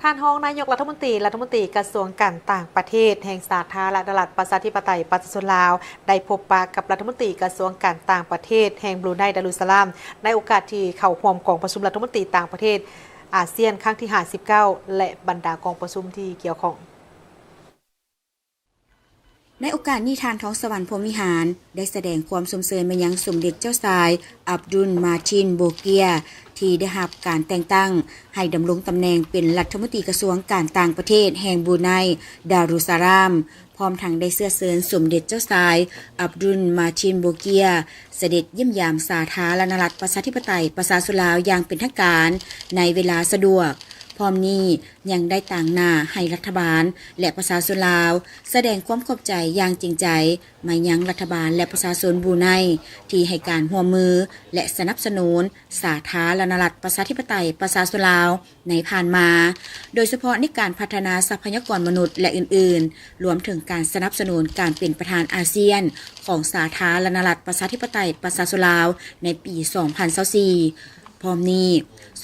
ທ່ານຮອງນາຍົກລັດຖະມົນຕີ ລັດຖະມົນຕີກະຊວງການຕ່າງປະເທດແຫ່ງສາທາລະນະລັດປະຊາທິປະໄຕປະຊາຊົນລາວ ໄດ້ພົບປະກັບລັດຖະມົນຕີກະຊວງການຕ່າງປະເທດແຫ່ງບຣູໄນດາຣຸດສະລາມ ໃນໂອກາດທີ່ເຂົ້າຮ່ວມກອງປະຊຸມລັດຖະມົນຕີຕ່າງປະເທດອາຊຽນຄັ້ງທີຫ້າສິບເກົ້າ ແລະ ບັນດາກອງປະຊຸມທີ່ກ່ຽວຂ້ອງ. ໃນໂອກາດນີ້ ທ່ານ ທອງສະຫວັນ ພົມວິຫານ ໄດ້ສະແດງຄວາມຊົມເຊີຍມາຍັງສົມເດັດເຈົ້າຊາຍ ອັບດຸນ ມາຕິນ ໂບເກຍ ທີ່ໄດ້ຮັບການແຕ່ງຕັ້ງໃຫ້ດຳລົງຕຳແໜ່ງເປັນລັດຖະມົນຕີກະຊວງການຕ່າງປະເທດແຫ່ງບຣູໄນດາຣຸດສະລາມ, ພ້ອມທັງໄດ້ເຊື້ອເຊີນສົມເດັດເຈົ້າຊາຍ ອັບດຸນ ມາຕິນ ໂບເກຍ ສະເດັດຢ້ຽມຢາມສາທາລະນະລັດປະຊາທິປະໄຕປະຊາຊົນລາວຢ່າງເປັນທາງການໃນເວລາສະດວກ. ພ້ອມນີ້ຍັງໄດ້ຕາງໜ້າໃຫ້ລັດຖະບານ ແລະ ປະຊາຊົນລາວ ສະແດງຄວາມຂອບໃຈຢ່າງຈິງໃຈມາຍັງລັດຖະບານ ແລະ ປະຊາຊົນບຣູໄນ ທີ່ໃຫ້ການຮ່ວມມື ແລະ ສະໜັບສະໜູນສາທາລະນະລັດປະຊາທິປະໄຕປະຊາຊົນລາວໃນຜ່ານມາ, ໂດຍສະເພາະໃນການພັດທະນາຊັບພະຍາກອນມະນຸດ ແລະ ອື່ນໆ, ລວມເຖິງການສະໜັບສະໜູນການເປັນປະທານອາຊຽນຂອງສາທາລະນະລັດປະຊາທິປະໄຕປະຊາຊົນລາວໃນປີສອງພັນຊາວສີ່. ພ້ອມນີ້,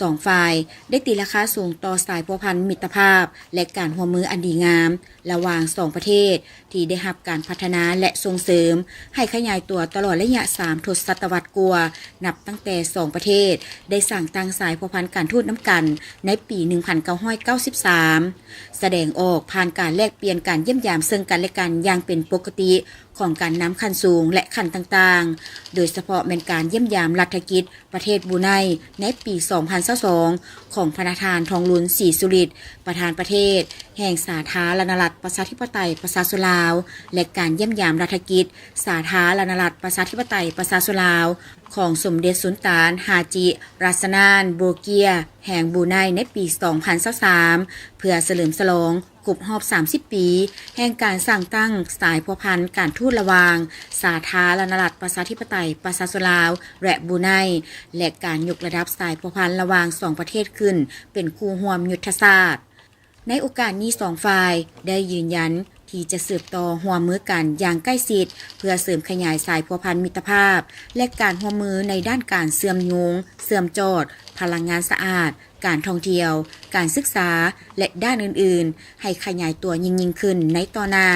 ສອງຝ່າຍໄດ້ຕີລາຄາສູງຕໍ່ສາຍພົວພັນມິດຕະພາບ ແລະ ການຮ່ວມມືອັນດີງາມລະຫວ່າງສອງປະເທດ ທີ່ໄດ້ຮັບການພັດທະນາ ແລະ ສົ່ງເສີມໃຫ້ຂະຫຍາຍຕົວຕະຫຼອດໄລຍະສາມທົດສະຕະວັດກວ່າ, ນັບຕັ້ງແຕ່ສອງປະເທດໄດ້ສ້າງຕັ້ງສາຍພົວພັນການທູດນຳກັນໃນປີໜຶ່ງພັນເກົ້າຮ້ອຍເກົ້າສິບສາມ, ສະແດງອອກຜ່ານການແລກປ່ຽນການຢ້ຽມຢາມເຊິ່ງກັນ ແລະ ກັນຢ່າງເປັນປົກກະຕິ ຂອງການນຳຂັ້ນສູງ ແລະ ຂັ້ນຕ່າງໆ, ໂດຍສະເພາະແມ່ນການຢ້ຽມຢາມລັດຖະກິດປະເທດບຣູໄນໃນປີສອງພັນຊາວສອງ ຂອງພະນະທ່ານ ທອງລຸນ ສີສຸລິດ ປະທານປະເທດແຫ່ງສາທາລະນະລັດປະຊາທິປະໄຕປະຊາຊົນລາວ ແລະ ການຢ້ຽມຢາມລັດຖະກິດສາທາລະນະລັດປະຊາທິປະໄຕປະຊາຊົນລາວ ຂອງສົມເດັດສຸນຕານ ຮາຈິ ຣາຊະນານ ໂບເກຍ ແຫ່ງບຣູໄນໃນປີສອງພັນຊາວສາມ ເພື່ອສະເຫຼີມສະຫຼອງຄົບຮອບສາມສິບປີ ແຫ່ງການສ້າງຕັ້ງສາຍພົວພັນການທູດລະຫວ່າງສາທາລະນະລັດປະຊາທິປະໄຕປະຊາຊົນລາວ ແລະ ບຣູໄນ ແລະ ການຍົກລະດັບສາຍພົວພັນລະຫວ່າງສອງປະເທດຂຶ້ນເປັນຄູ່ຮ່ວມຍຸດທະສາດ. ໃນໂອກາດນີ້ ສອງຝ່າຍໄດ້ຢືນຢັນທີ່ຈະສືບຕໍ່ຮ່ວມມືກັນຢ່າງໃກ້ຊິດ ເພື່ອເສີມຂະຫຍາຍສາຍພົວພັນມິດຕະພາບ ແລະ ການຮ່ວມມືໃນດ້ານການເຊື່ອມໂຍງ, ເຊື່ອມຈອດ, ພະລັງງານສະອາດ, ການທ່ອງທ່ຽວ, ການສຶກສາ ແລະ ດ້ານອື່ນໆ ໃຫ້ຂະຫຍາຍຕົວຍິ່ງໆຂຶ້ນໃນຕໍ່ໜ້າ,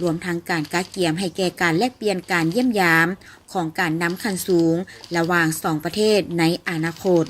ລວມທັງການກະກຽມໃຫ້ແກ່ການແລກປ່ຽນການຢ້ຽມຢາມຂອງການນຳຂັ້ນສູງລະຫວ່າງສອງປະເທດໃນອະນາຄົດ.